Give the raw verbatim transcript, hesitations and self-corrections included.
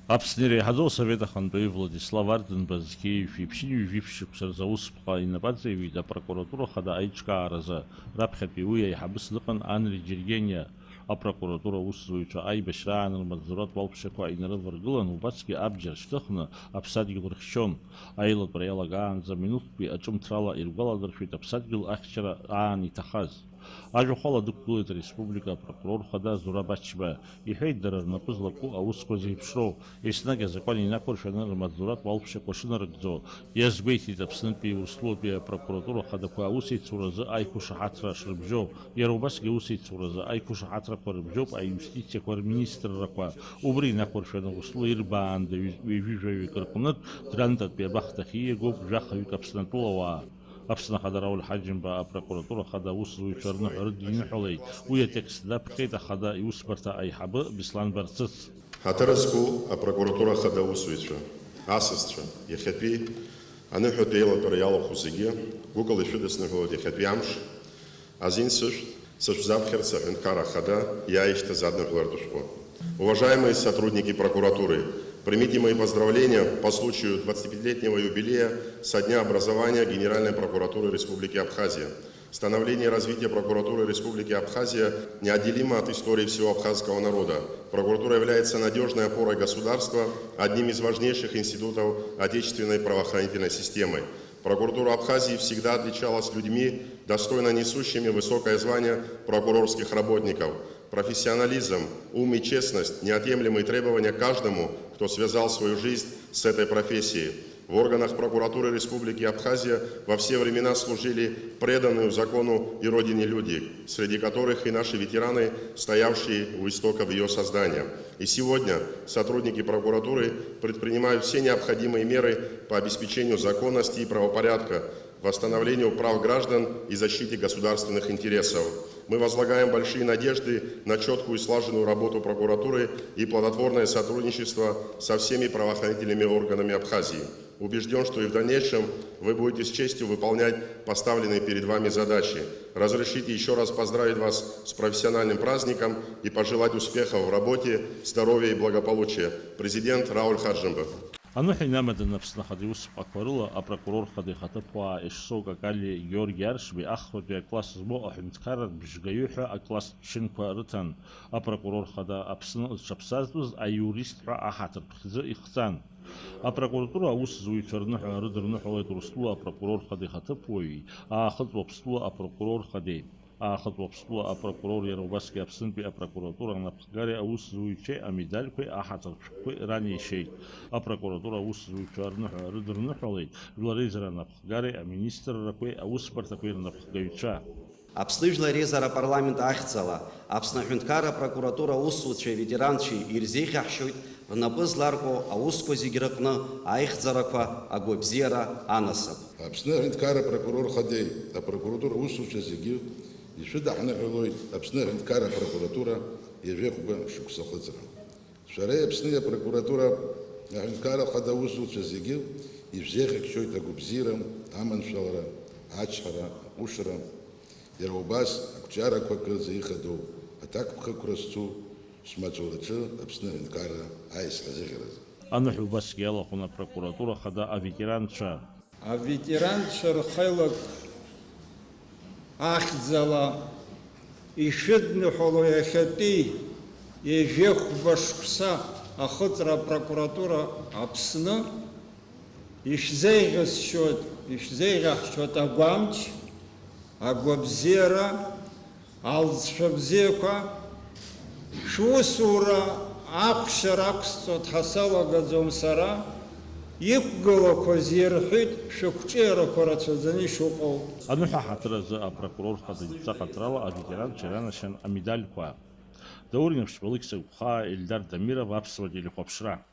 Аԥсны иреиҳаӡоу асовет ахантәаҩы Владислав Арденба зқьи жәшәи ԥшьынҩажәи ԥшь шықәса рзы аусԥҟа инапы аҵаиҩит апрокуратура хада аиҿкааразы. Раԥхьатәи уи аиҳабыс дыҟан Анри Џьергениа. Апрокуратура аусзуҩцәа аибашьраан рмаҵзуратә уалԥшьақәа инарываргылан, убасгьы абџьар шьҭыхны аԥсадгьыл рыхьчон. Аилатәара иалагаанӡа минуҭтәи аҿымҭрала иргәаладыршәеит аԥсадгьыл ахьчара аан иҭахаз. Ажәахәала дықәгылеит ареспублика апрокурор хада Зураб Ачба. Иҳәеит дара рнапы злаку аусқәа зеиԥшроу, еснагь азакәан инақәыршәаны рмаҵзуратә уалԥшьақәа шынарыгӡо. Иазгәеиҭеит Аԥснытәи Урыстәылатәи апрокуратура хадақәа аусеицуразы аиқәышаҳаҭра шрыбжьоу, иара убасгьы аусеицуразы аиқәышаҳаҭрақәа рыбжьоуп аиустициақәа рминистррақәа. Убри инақәыршәаны Урыстәыла ирбаанда ҩ-, ҩажәи жәаҩык рҟнытә грантатәи абахҭахь ииагоуп жәахаҩык Аԥснатәылауаа. Аԥсны ахада Рауль Ҳаџьымба апрокуратура ахада аусзуҩцәа рныҳәа рыдиныҳәалеит. Уи атекст даԥхьеит ахада иусбарҭа аиҳабы Беслан Барцыц. Ҳаҭыр зқәу апрокуратура ахада аусзуҩцәа, асасцәа, иахьатәи аныҳәатәи еилатәара иалахәу зегьы гәыкала ишәыдысныҳәалоит иахьатәи амш. Азин сышәҭ, сышәзаԥхьарц аҳәынҭқарра ахада иааишьҭыз адныҳәалартә шәҟәы. Уважаемые сотрудники прокуратуры, примите мои поздравления по случаю двадцатипятилетнего юбилея со дня образования Генеральной прокуратуры Республики Абхазия. Становление и развитие прокуратуры Республики Абхазия неотделимо от истории всего абхазского народа. Прокуратура является надёжной опорой государства, одним из важнейших институтов отечественной правоохранительной системы. Прокуратура Абхазии всегда отличалась людьми, достойно несущими высокое звание прокурорских работников. Профессионализм, ум и честность — неотъемлемые требования к каждому, кто связал свою жизнь с этой профессией. В органах прокуратуры Республики Абхазия во все времена служили преданные закону и Родине люди, среди которых и наши ветераны, стоявшие у истоков её создания. И сегодня сотрудники прокуратуры предпринимают все необходимые меры по обеспечению законности и правопорядка, восстановлению прав граждан и защите государственных интересов. Мы возлагаем большие надежды на чёткую и слаженную работу прокуратуры и плодотворное сотрудничество со всеми правоохранительными органами Абхазии. Убеждён, что и в дальнейшем вы будете с честью выполнять поставленные перед вами задачи. Разрешите ещё раз поздравить вас с профессиональным праздником и пожелать успехов в работе, здоровья и благополучия. Президент Рауль Хаджимба. Аныҳәа инамаданы Аԥсны Ахада иусԥҟақәа рыла апрокурор хада ихаҭыԥуаа Ешсоу Какали Георги Аршби ахԥатәи акласс змоу аҳәынҭқарратә бжьгаҩы ҳәа акласстә ԥшьынқәа рыҭан. Апрокурор хада Аԥсны зҽаԥсазтәыз аиурист ҳәа аҳаҭыртә хьӡы ихҵан. Апрокуратура аусзуҩцәа рныҳәа рыдырныҳәалеит Урыстәыла апрокурор хада ихаҭыԥуаҩи, Аахыҵ Уаԥстәыла апрокурор хадеи. Аахыҵ Уаԥстәыла апрокурор, иара убасгьы Аԥснытәи апрокуратура анапхгареи аусзуҩцәеи амедальқәеи аҳаҭыртә шәҟәқәеи ранеишьеит. Апрокуратура аусзуҩцәа рныҳәа рыдырныҳәалеит Жәлар реизара анапхгареи аминистррақәеи аусбарҭақәеи рнапхгаҩцәа. Аԥсны Жәлар реизара апарламент ахьӡала Аԥсны аҳәынҭқарра апрокуратура аусзуҩцәеи аветеранцәеи ирзеиӷьаҳшьоит рнапы зларку аусқәа зегь рыҟны аихьӡарақәа, агәабзиара, анасыԥ. Аԥсны аҳәынҭқарра апрокурор хадеи апрокуратура аусзуҩцәа зегьы ишәыдаҳныҳәалоит Аԥсны аҳәынҭқарра апрокуратура ҩажәи хәба шықәса ахыҵра. Шәареи Аԥсни апрокуратура аҳәынҭқарра хада аусзуҩцәа зегьы ишәзеиӷьаҳшьоит агәабзиара, аманшәалара, ачҳара, аҟәышра, иара убас ақәҿиарақәа кырӡа ихадоу аҭакԥхықәра зцу шәмаҵураҿы Аԥсны аҳәынҭқарра аизҳазыӷьаразы. Аныҳәа убасгьы иалахәын апрокуратура хада аветеранцәа. Аветеранцәа рхеилак ахьӡала ишәыдныҳәало иахьатәи ҩажәи хәба шықәса ахыҵра апрокуратура Аԥсны ишәзеиӷьасшьоит, ишәзеиӷьаҳшьоит агәамч, агәабзиара, алҵшәа бзиақәа, шәусура ахәшьара ақәсҵоит ҳәа салагаӡом сара, иқәгылақәаз ирҳәит, шәықәҿиарақәа рацәаӡаны ишыҟоу. Аныҳәа ҳаҭыр азы апрокурор хада идҵа ҟаҵарала аветеранцәа иранашьан амедальқәа. Даур Инаԥшьба, Алықьса Гәхаа, Ельдар Дамиров, Аԥсуа телехәаԥшра.